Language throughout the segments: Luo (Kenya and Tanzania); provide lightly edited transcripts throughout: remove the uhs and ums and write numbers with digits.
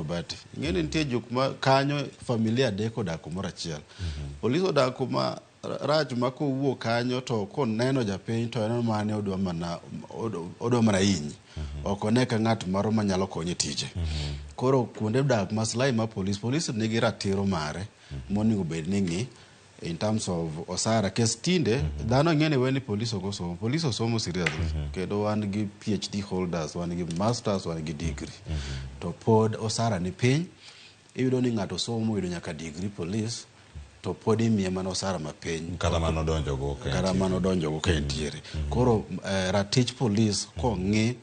Babati. Ing'e ni nitie jok ma kanyo familia adek odak kumoro achiel. Polis odak kuma rach ma kowuok kanyo to koneno japiny to en mana ni odwa mana odwa mana hinyi. Ok one ka ng'at moro manyalo konye tije. Koro kuonde dak maslahi ma polis, polis nigi ratiro mare monego bed ni ng'i in terms of osara kes tinde dhano ng'e ni weni polis ok osomo polis osomo seriously kendo wan gi PhD holders wan gi masters wan gi degree to pod osara ni piny iyudo ni ng'ato somo oyudo nyaka degree police to pod imiye mana osara mapiny Kata mano donjo go ka kata entie. mano donjo go ka entiere koro ratich police kong'i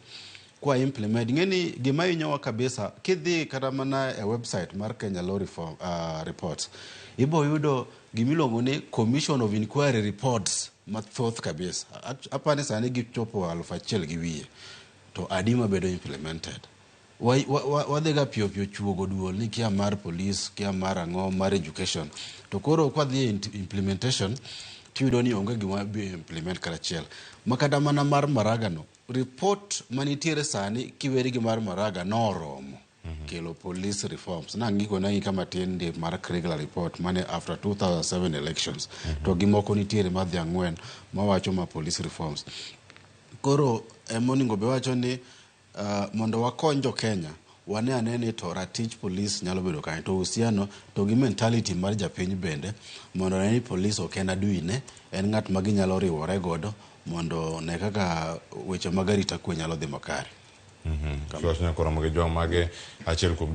kwa implement ing'e ni gima hinyowa kabisa kidhi kata mana e website mar Kenya Law Reform reports ibo yudo gimiluongo ni Commission of Inquiry reports mathoth kabisa apani sani gichopo 1000 gi wiye to adi mabedo implemented wadhiga piyo piyo chuogo duol ni kia mar police kia mar ang'o mar education to koro kwadhi e implementation tiyudo ni onge gima bi implement kata achiel ma kata mana mar Maraga no report manitiere sani kiweri gi mar Maraga noromo kelo police reforms nang'iko nang'ika matin ndi mar Kriegler report mane after 2007 elections to gi moko nitiere madhi ang'wen mawacho ma police reforms koro emonego be wacho ni mondo wakony jo Kenya wane ane ni to ratich police nyalo bedo kanye to uhusiano to gi mentality mar japiny bende mondo one ni police ok en adui ne en ng'at ma ginyalo riwore godo mondo ne kaka weche mag arita kwe nyalo dhi makare. Kiwacho nyakoromo gi jwang' mage achiel kuom